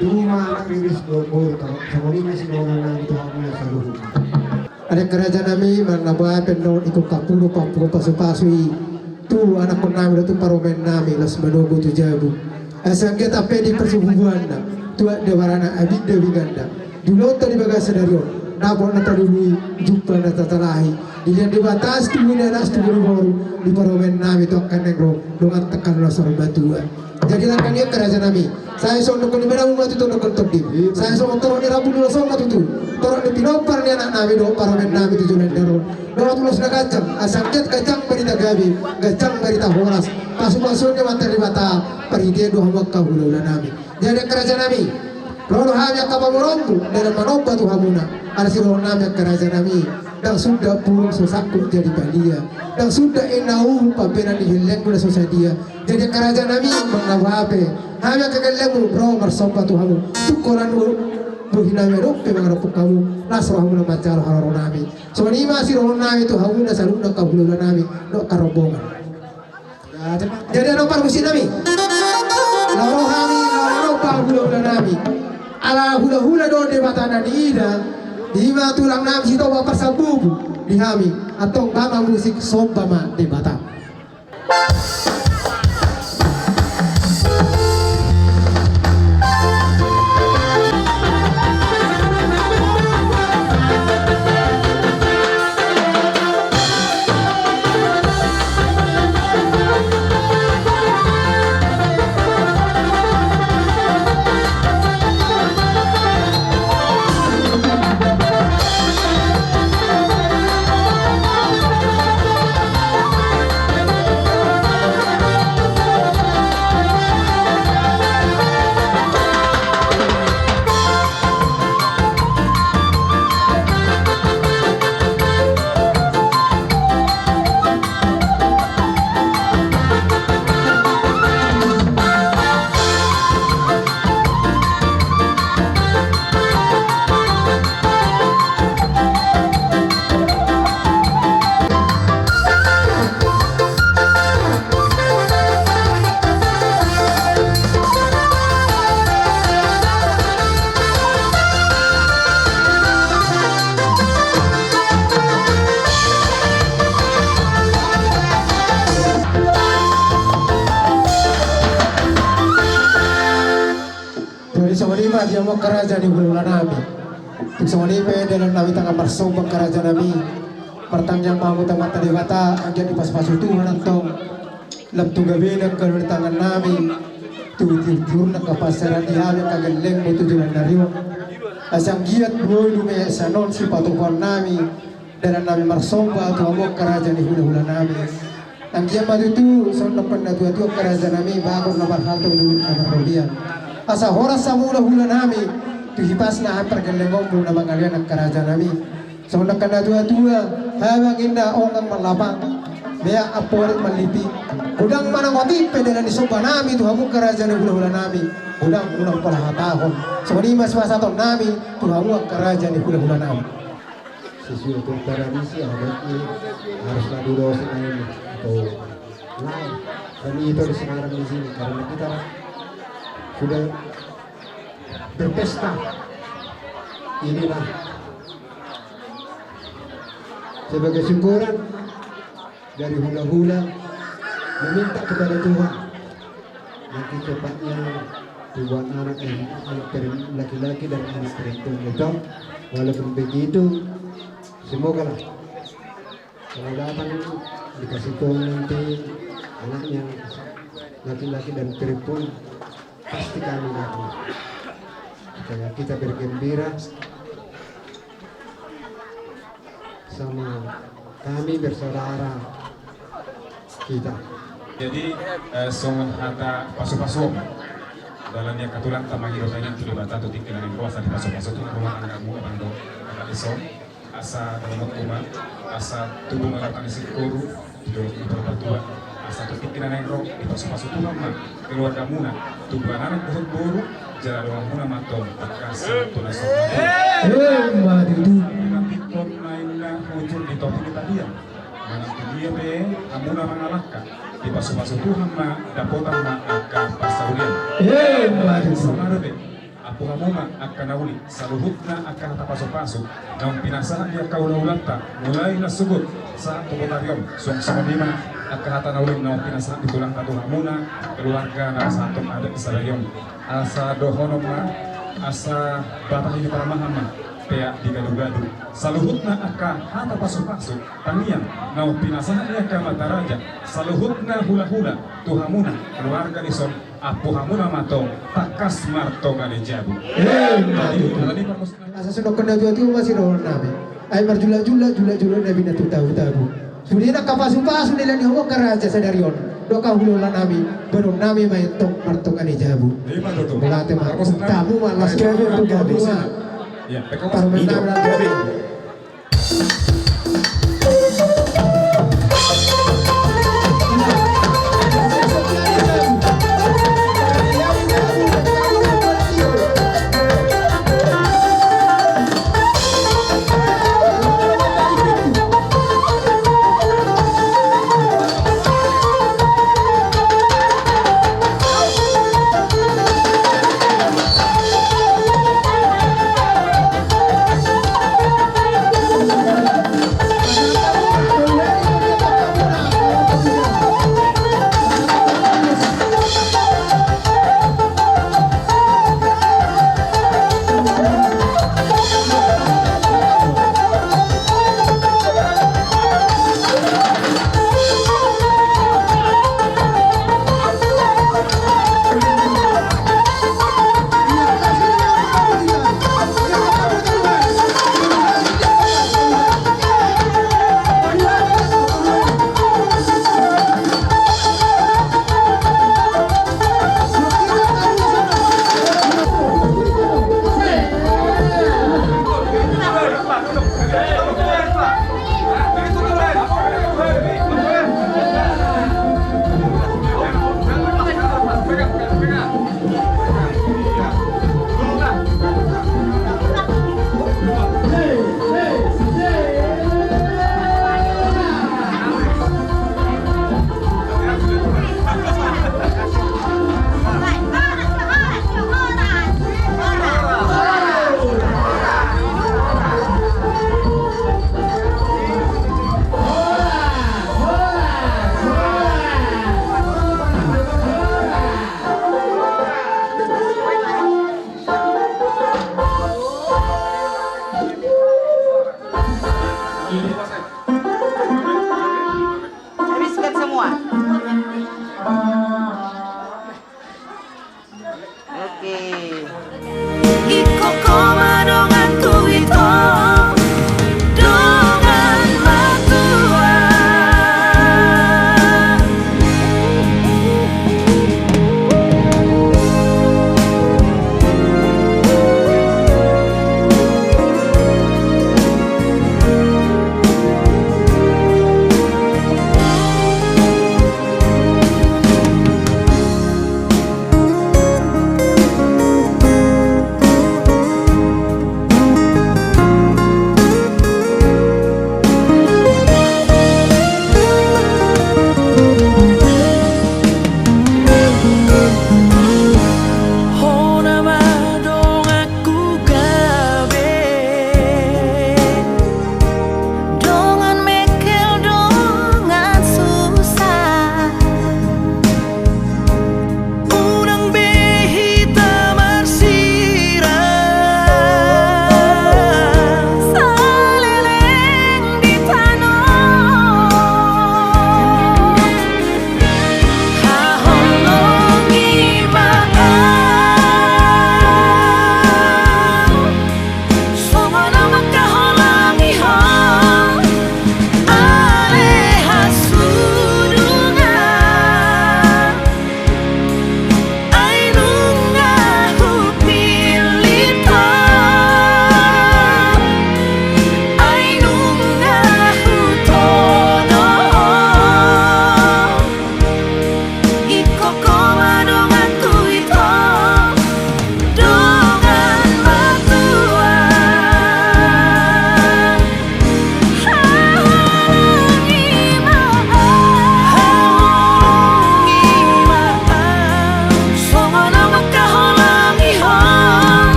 Itu ma anak riris gogo tu. Songon i ma sidongan nami tu hami na saluhut. Adat karaja nami, manang na boha pe annon ingkon pangulu pangulu pasu-pasu i. Tu anakkon nami dohot tu parumaen nami laos manogu tu jabu. Asa anggiat pe di parsububuanna, tu adat ni barana abinda binganda. Di ulaonta di bagasan sadari on, dapot na talului, jumpa na tatalahi. Dilehon Debata situbu ni anak situbu ni boru, di parumaen nami tu angka na ro, dongan tangkas na saur matua. Jadi langka ni angka raja nami. Sai songon nidok ni manabu ma tutu nidok ni tondi. Sai songon torop ni rambu ni ulos on ma tutu. Torop ni pinompar ni anak nami dohot parumaen nami tu joloan ni ari on. Dohot ulos na ganjang, asa anggiat ganjang barita gabe, ganjang barita horas. Pasu-pasuon ni Amanta Debata, parhitean do hamu angka hula-hula nami. Jadi angka raja nami, ro do hami angka pamoruonmu, dalan manomba tu hamuna. Ala sidohonon nami angka raja nami, ndang suda burung so sangkut jadi palia. Ndang suda inna uhum pambahenan ni hellengmu na so sadia. Jadi angka raja nami, manang na boha pe, hami angka gellengmu ro marsomba tu hamu. Tung holan bohi nami adong pe mangadophon hamu, las rohamuna manjalo haroro nami. Songon i ma sidohonon nami tu hamuna saluhutna angka hula-hula nami dohot angka rombongan. Jadi adong parmusik nami. Laho hami laho hula-hula nami. Ala hula-hula do Debata na niida. Ima tulang nami Sitopak Parsambubu di hami. Antong baba musik somba ma Debata. Di hamu angka raja ni hulahula nami. Tung songon i pe dalan nami tangan marsomba angka raja nami. Martangiang ma hamu tu Amanta Debata, anggiat dipasupasu Tuhan antong lam tu gabena angka dua ni tangan nami, tu tiur-tiurna angka pansamotan di hami angka gellengmu tu joloan ni ari on. Asa anggiat boi lumobi sian on sipatupaon nami dalan nami marsomba tu hamu angka raja ni hulahula nami. Anggiat ma tutu songon nidok ni natua-tua angka raja nami, bagot na marhalto, luluk na marrobean. Asa horas hamu hulahula nami tu hipasna pargellengonmu na mangalean angka raja nami. Songon nidok ni natua-tua, habang inna ongang marlapang, meak amporik marlipik. Godang ma nang otik pe dalan ni somba nami tu hamu angka raja ni hulahula nami. Godang unang pola hatahon. Songon i ma sipasahaton nami tu hamu angka raja ni hulahula nami. Sesuai dengan tradisi, adat ini harus lagu dosen ini atau lain. Dan itu di Semarang di sini, karena kita sudah berpesta. Inilah sebagai syukuran dari hulahula meminta kepada Tuhan, nanti cepatnya tubuan anak, eh, anak per-, laki-laki dan anak perempuan itu. Walaupun begitu, semogalah kalau datang dikasih Tuhan nanti anaknya laki-laki dan perempuan, pasti kami datang supaya kita bergembira sama kami bersaudara kita. Jadi, eh, songon hata pasu-pasu on, dalan ni angka tulangta mangido tangiang tu Debata tu tingki na naeng ro, asa dipasupasu Tuhan rumah tanggamu, abang dohot kakak dison, asa dalanmu ma, asa tubu ma batang ni singkoru di dolok ni Purbatua, asa tu tingki na naeng ro dipasupasu Tuhan ma keluargamuna, tubuan anak dohot boru, jala donganmuna ma antong tangkas sahat tu na so. Emma tutu. Nanti ingkon ma inna hujur di topi ni tapian. Manang tu dia pe hamuna mangalangka, dipasupasu Tuhan ma, dapotan ma angka parsaulian. Emma tutu. Saonari pe, ampu hamu ma angka na uli, saluhutna angka hata pasu-pasu naung pinasahat ni angka hulahulanta mulai na sogot sahat tu botari on. Suang songon i ma angka hata na uli naung pinasahat ni tulangta tu hamuna keluarga na pasahathon adat di sadari on. Asa dohonon ma, asa batang ni paramahan ma, peak di gadu-gadu. Saluhutna angka hata pasu-pasu, tangiang naung pinasahat ni angka amanta raja, saluhutna hulahula tu hamuna keluarga dison, ampu hamuna ma antong tangkas martonga ni jabu. Emma tutu. Asa songon nidok ni natua-tua ma sidohonon nami. Ai marjulak-julak, julak-julak nami na tu tabu-tabu. Sude angka pasu-pasu na nilehon ni hamu angka raja sadari on dohot angka hulahula nami, bahenon nami ma antong martonga ni jabu. Emma tutu. Mauliate ma. Tamu ma las. Gabe tu gabe. Ia, pekka ma. Tamu ma. Gabe.